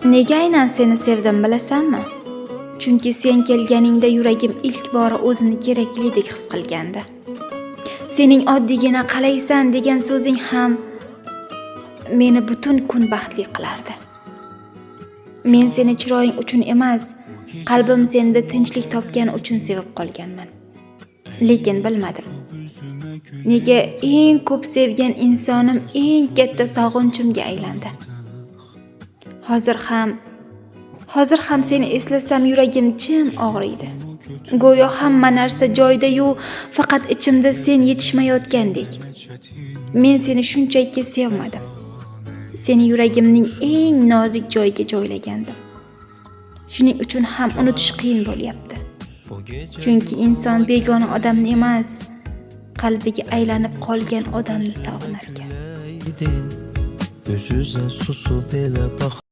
Nega aynan seni sevdim, bilasanmi? Chunki sen kelganingda yuragim ilk bora o'zini keraklidek his qilgandi. Sening oddiygina "Qalaysan?" degan so'zing ham meni butun kun baxtli qilardi. Men seni chiroying uchun emas, qalbim senda tinchlik topgani uchun sevib qolganman. Lekin bilmadim, nega eng ko'p sevgan insonim eng katta sog'inchimga aylandi. Hozir ham seni eslasam, yuragim jim og'riydi. Go'yo hamma narsa joyida-yu, faqat ichimda sen yetishmayotgandek. Men seni shunchaki sevmadim. Seni yuragimning eng nozik joyiga joylagandim. Shuning uchun ham unutish qiyin bo'lyapti. Chunki inson begona odamni emas, qalbiga aylanib qolgan odamni sog'inar ekan. Göz üzə susub elə bax.